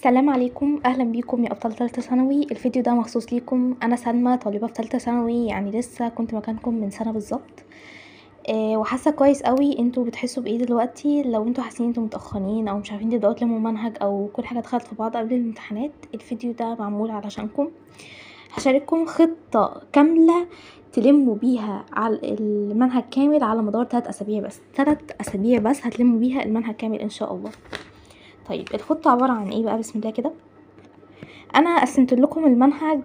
السلام عليكم، اهلا بيكم يا ابطال ثالثة ثانوي. الفيديو ده مخصوص ليكم. انا سلمى، طالبه في ثالثة ثانوي، يعني لسه كنت مكانكم من سنة بالظبط. وحاسه كويس قوي انتوا بتحسوا بايه دلوقتي. لو انتوا حاسين انتوا متاخرين او مش عارفين تبداوا تلموا منهج او كل حاجة دخلت في بعض قبل الامتحانات، الفيديو ده معمول علشانكم. هشارككم خطه كاملة تلموا بيها على المنهج كامل على مدار 3 اسابيع بس. 3 اسابيع بس هتلموا بيها المنهج كامل ان شاء الله. طيب الخطة عبارة عن ايه بقى؟ بسم الله كده. انا قسمت لكم المنهج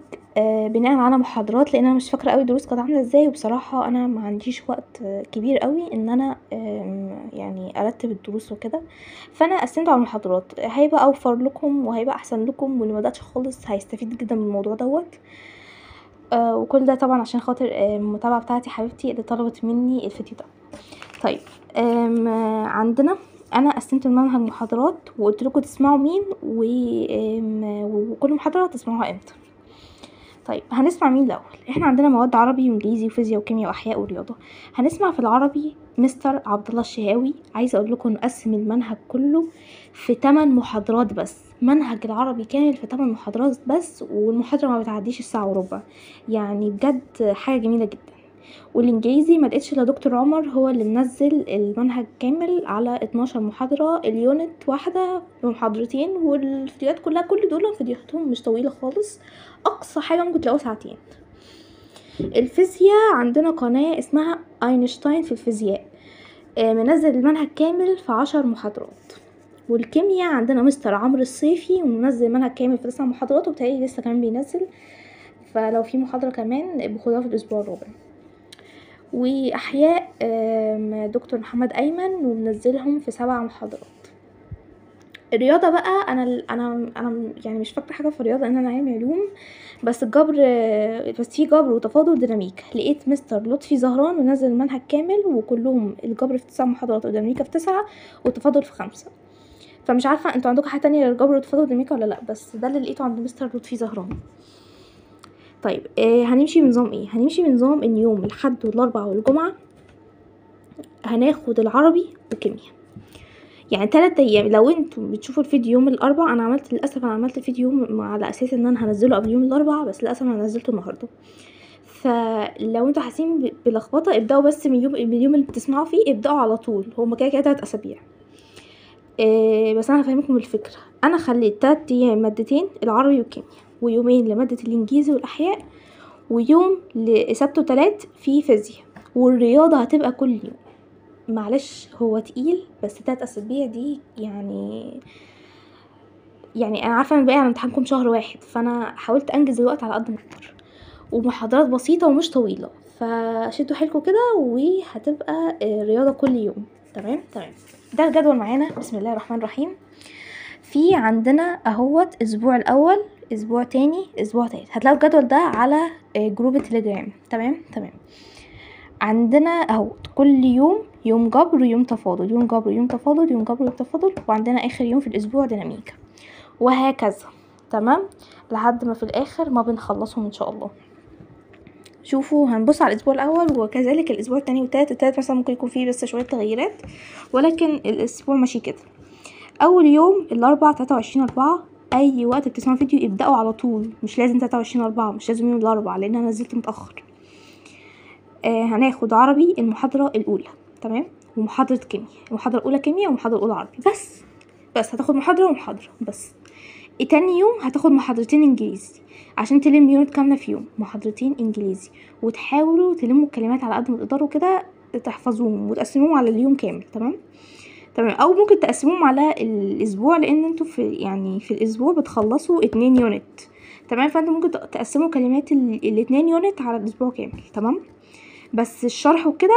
بناء على محاضرات، لان انا مش فاكره قوي الدروس كانت عامله ازاي، وبصراحة انا ما عنديش وقت كبير قوي ان انا يعني ارتب الدروس وكده، فانا قسمته على المحاضرات. هيبقى اوفر لكم وهيبقى احسن لكم، واللي ما بدأش خالص هيستفيد جدا من الموضوع دوت. وكل ده طبعا عشان خاطر المتابعة بتاعتي حبيبتي اللي طلبت مني الفيديو ده. طيب عندنا انا قسمت المنهج محاضرات وقلت لكم تسمعوا مين وكل محاضرة تسمعوها امتى. طيب هنسمع مين الاول؟ احنا عندنا مواد عربي وانجليزي وفيزياء وكيمياء واحياء ورياضة. هنسمع في العربي مستر عبد الله الشهاوي. عايزه اقول لكم نقسم المنهج كله في 8 محاضرات بس، منهج العربي كامل في 8 محاضرات بس، والمحاضره ما بتعديش الساعة وربع، يعني بجد حاجة جميلة جدا. والانجليزي ما لقيتش الا دكتور عمر هو اللي منزل المنهج كامل على 12 محاضرة، ال unit واحدة بمحاضرتين، والفيديوهات كلها كل دول فيديوهاتهم مش طويلة خالص، اقصى حاجة ممكن تلاقوها ساعتين. الفيزياء عندنا قناة اسمها اينشتاين في الفيزياء، منزل المنهج كامل في 10 محاضرات. والكيمياء عندنا مستر عمرو الصيفي ومنزل المنهج كامل في 9 محاضرات، وبالتالي لسه كمان بينزل، فلو في محاضرة كمان بخدوها في الاسبوع الرابع. واحياء دكتور محمد ايمن ومنزلهم في 7 محاضرات. الرياضة بقى انا انا انا يعني مش فاكره حاجة في الرياضة لان انا علمي علوم، بس الجبر، بس في جبر وتفاضل وديناميكا لقيت مستر لطفي زهران منزل المنهج كامل، وكلهم الجبر في 9 محاضرات وديناميكا في 9 والتفاضل في 5. فمش عارفه انتوا عندكم حاجة تانية غير الجبر والتفاضل وديناميكا ولا لا، بس ده اللي لقيته عند مستر لطفي زهران. طيب هنمشي بنظام ايه؟ هنمشي بنظام ان يوم الحد والاربع والجمعة هناخد العربي وكيمياء، يعني 3 ايام. لو انتوا بتشوفوا الفيديو يوم الاربع، انا عملت للاسف انا عملت الفيديو على اساس ان انا هنزله قبل يوم الاربع، بس للاسف انا نزلته النهارده. فلو انتوا حاسين بلخبطه ابداوا بس من اليوم اللي بتسمعوا فيه، ابداوا على طول، هما كده كده 3 اسابيع. بس انا هفهمكم الفكرة. انا خليت 3 ايام مادتين، العربي والكيمياء، ويومين لمادة الإنجليزي والأحياء، ويوم لسبت وتلات في فيزياء، والرياضة هتبقى كل يوم. معلش هو تقيل، بس 3 أسابيع دي يعني أنا عارفة أن باقي على امتحانكم شهر واحد، فأنا حاولت أنجز الوقت على قد ما أقدر، ومحاضرات بسيطة ومش طويلة، فشدوا حيلكم كده وهتبقى رياضة كل يوم. تمام تمام، ده الجدول معانا. بسم الله الرحمن الرحيم. في عندنا اهوت اسبوع الاول، اسبوع تاني، اسبوع تالت. هتلاقوا الجدول ده على group التليجرام. تمام تمام. عندنا اهوت كل يوم، يوم جبر ويوم تفاضل، يوم جبر ويوم تفاضل، يوم جبر ويوم تفاضل، وعندنا اخر يوم في الاسبوع ديناميكا، وهكذا. تمام، لحد ما في الاخر ما بنخلصهم ان شاء الله. شوفوا هنبص على الاسبوع الاول وكذلك الاسبوع التاني والتالت. التالت مثلا ممكن يكون فيه بس شوية تغييرات، ولكن الاسبوع ماشي كده. اول يوم الاربع 23/4، اي وقت بتسمعوا فيديو ابدأوا على طول، مش لازم 23/4، مش لازم يوم الاربع لان انا نزلت متاخر. هناخد عربي المحاضرة الاولى، تمام، ومحاضره كيمياء، المحاضرة الاولى كيمياء ومحاضره الاولى عربي بس هتاخد محاضرة ومحاضره بس. تاني يوم هتاخد محاضرتين انجليزي عشان تلم unit كاملة في يوم، محاضرتين انجليزي، وتحاولوا تلموا الكلمات على قد ما تقدروا كده، تحفظوهم وتقسموهم على اليوم كامل. تمام تمام، او ممكن تقسموهم على الاسبوع، لان انتوا في يعني في الاسبوع بتخلصوا 2 unit. تمام، فانتوا ممكن تقسموا كلمات ال2 unit على الاسبوع كامل. تمام، بس الشرح وكده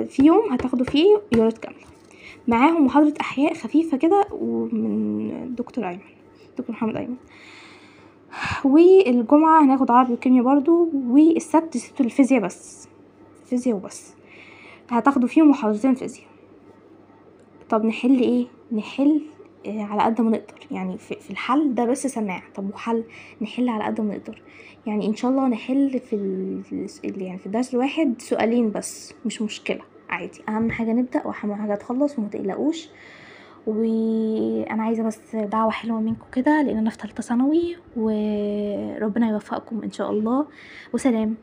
في يوم هتاخدوا فيه unit كاملة، معاهم محاضرة احياء خفيفة كده ومن دكتور ايمن، دكتور محمد ايمن. والجمعة هناخد عربي وكيمياء برضو، والسبت سبتوا الفيزياء بس، فيزياء وبس، هتاخدوا فيهم محاضرتين فيزياء. طب نحل ايه؟ نحل على قد ما نقدر، يعني في الحل ده بس سماع. طب وحل نحل على قد ما نقدر، يعني ان شاء الله نحل في يعني في الدرس الواحد سؤالين بس، مش مشكلة عادي. اهم حاجة نبدأ واهم حاجة تخلص، وما تقلقوش. وانا عايزه بس دعوه حلوة منكم كده، لان انا في ثالثة ثانوي، وربنا يوفقكم ان شاء الله، وسلام.